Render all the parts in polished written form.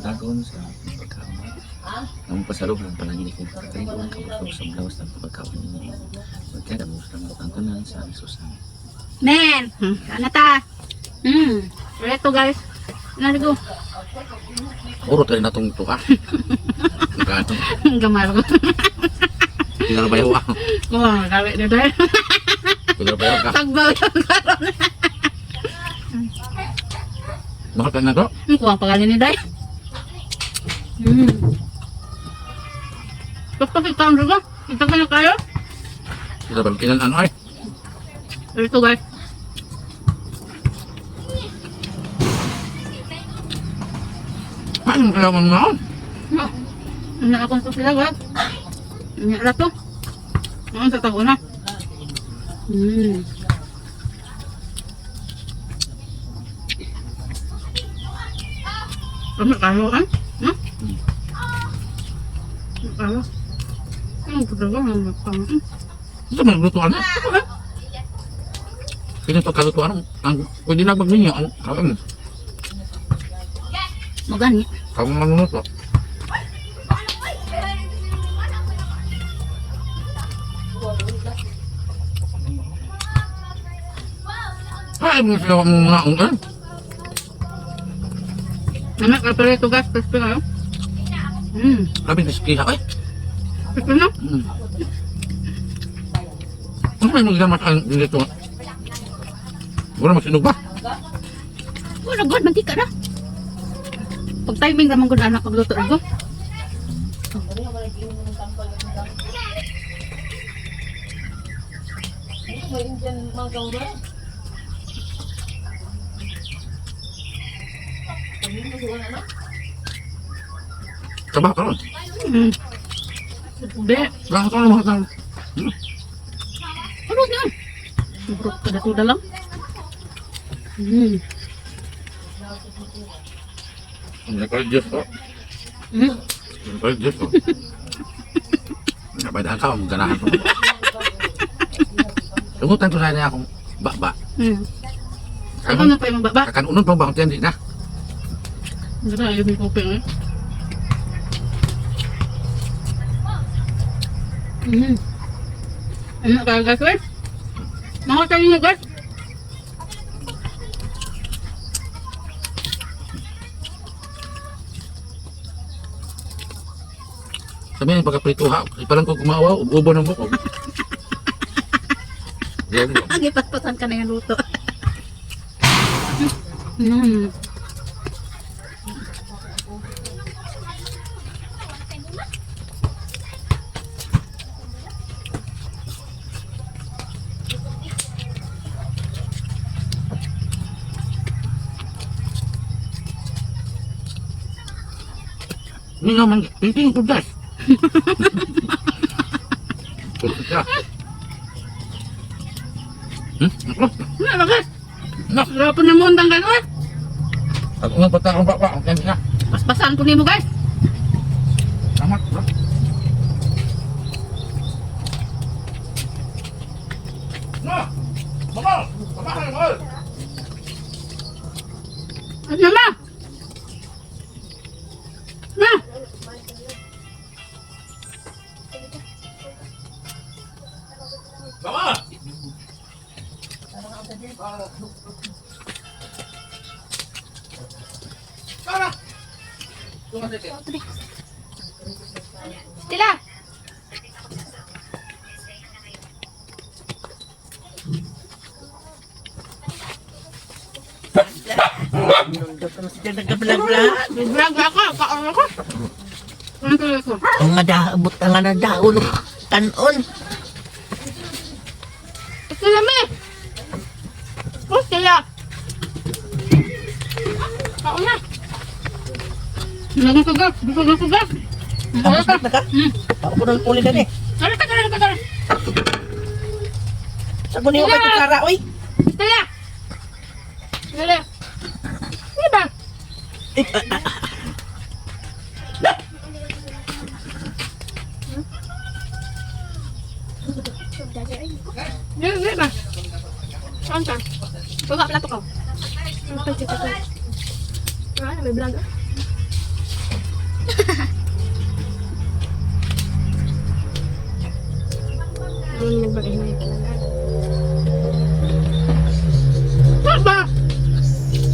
Dagon sa pagkaon. Ang pasaruhan palagi kong pagkaon kabusog sa blawas ng pagkaon ninyo. Magkada mo sa mga tantanan sa Isusan. Men, ano ta? Reto guys. Narigo. Uro tayo na itong tuka. Magkano? Gamar ko. Pinarabayaw ah. Kuha, gawi na dahil. Pinarabayaw ka. Tagbaw yung karon. Bakit ka na to? Kuha pa ni Day. Basta kita ang ruga. Kita ka na kayo. Pinarabayaw kinan ano ay. Reto guys. Paano kaya mo na? Ano akong to sila guys. Ano na to? Ano sa tago na? Ano kayo ah? Hmm? Ano kayo? Ano ko talaga ang pang. Ito maglutuan na. Pinapagkalutuan ang pwede na magninyo ang kaon. Magani. Kaon manuluto. Ay, mo sila ang mga ungkan. Ano ka pero ito guys, crispy kayo. Grabe, naskiha eh. Crispy no? Ano may magdamat ang dito? Wala masinog ba? Wala god, mantika na. Pag timing raman gud anak pagluto ko. Trabaho ka ron. Be, Trabaho ka ron mga tao. ano na? Bro, kada lang. Ang nagka-Diyos ko. Nagka-Diyos ko. Napadahan ka, ang ganahan ko. Tungutan ko sana akong baba. Ako na pa yung baba. Kakanunon pang bakong tiyan na. Hindi na ayun yung kuping eh. Ano kaya guys? Eh? Mga tayo nyo guys. Sabi niya, pagkaprito ha, ipalang ko kumawa, ubo ng buko. Yan mo. Ang ipaspasan ka na yung luto. Hindi naman, hindi ko guys. Puro siya. Ako. Ano guys? No. Grabe na mo ang tanggal eh. At unang pata akong baba, ang kanya. Paspasan ko nimo guys. Salamat, bro. No! Baba! Baba kayo, baba! Ano ma? Ma! Baba! Tara! Stella! Nag-vlog ako, kaon ako. Ano tuloy ko? Ang nga daabot ang nga daon tanon. Ito na me! Oh, Stella! Kaon na! Lagang kagat! Lagang kagat! Tapos na ka? Ako na ulit na eh. Tara, tara, tara, tara! Sa kunin ko kay kutsara oy. Stella! Stella! Ano ba? Eh, ah, ah, Di, di ba? Saan ka? Tuga, plato ka. Ah, may vlog. Nagpag-inay. Ba?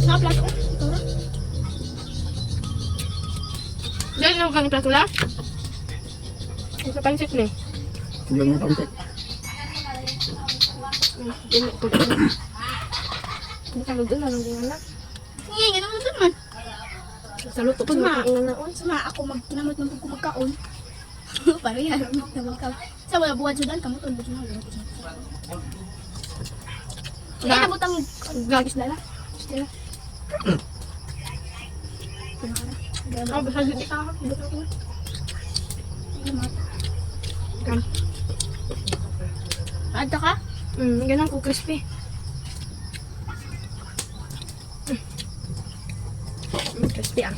Sa plato. Ito ra. Dahil na kang plato la? Sa pansit ni. Kulang na kaunti. Dili ko. Hindi ka luto na lang din na. Hindi, ganun mo man. Sa luto po Suma. na nga naon. Suma ako magkinamot ng ko magkaon. Pareha lang na magkaon. Sa wala buwan sudan kamot on buwan sudan. Kaya nabutang Gagis isda la. Isda la. Oh, basta di ka. Kan. Adto ka? Ganun ko crispy. Crispy ah.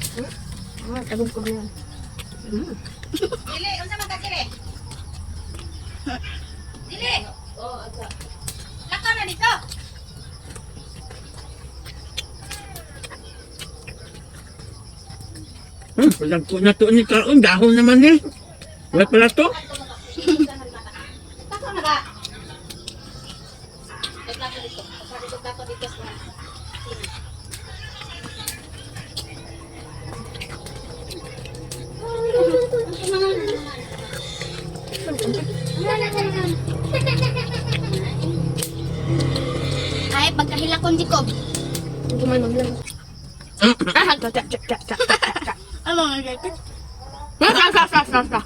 Ah, tagog ko yan. Dili, unsa man ka dili? Dili. Oh, aga. Lakaw na dito. Walang ko na to ni kaon. Dahon naman eh. Wala pala to. Lakaw na ba? Nagplato dito. Nagplato dito sa Ay, pagkahilakon Jacob. Hindi man maglang. Ah, ta ta ta ta ta ta ta. Ano nga gagawin? Ta ta ta ta ta.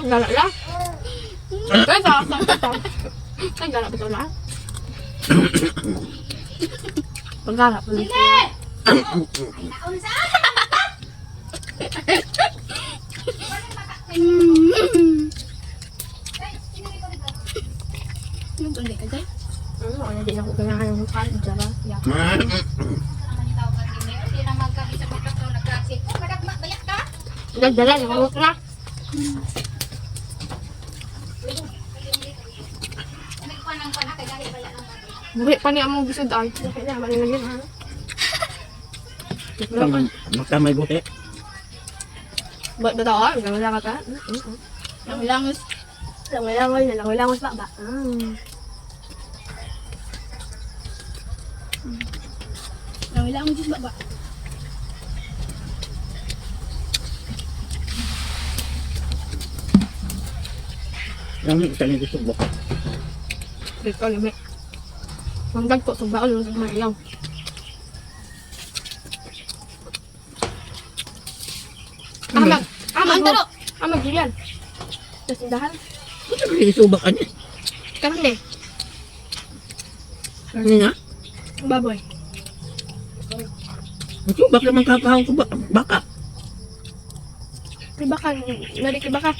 Gala la. Ta ta ta ta. Ay, gala ba la? Pagala pa. Ano tuloy ka guys? Ano, ano din ako ganahan ng kain dyan. Yeah. Nagdala, nakawak na. Buhi pa niya among bisod ay. Kaya na, bali lagi ha. Makamay buhi. Ba't ba tao? Wala ka ka? Langos. Langoy-langoy, langoy-langoy pa ba? Wala akong juice ba? Yung isa niya gusto mo. Dito, limi. Mangdag ko, subaon lang sa mga ilaw. Amag! Amag! Ang taro! Amag yan. Sa tindahan. Ano yung subak ka niya? Karne. Ano nga? Baboy. Ang subak naman kakahang ko baka. Kibaka. Nari kibaka.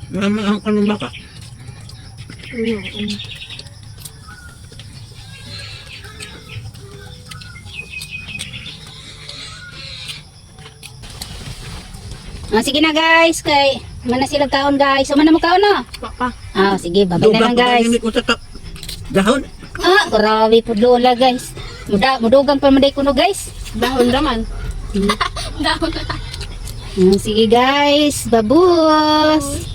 Naman ang kanong baka. Ah, sige na guys, kay man na sila kaon guys. Uma na mo kaon no? Pa. Ah, sige, babay na lang guys. ko sa kap. Dahon. Ah, grabe po lola guys. Muda, mudugang pa man day kuno guys. Dahon raman. Dahon. Ah, sige guys, babus.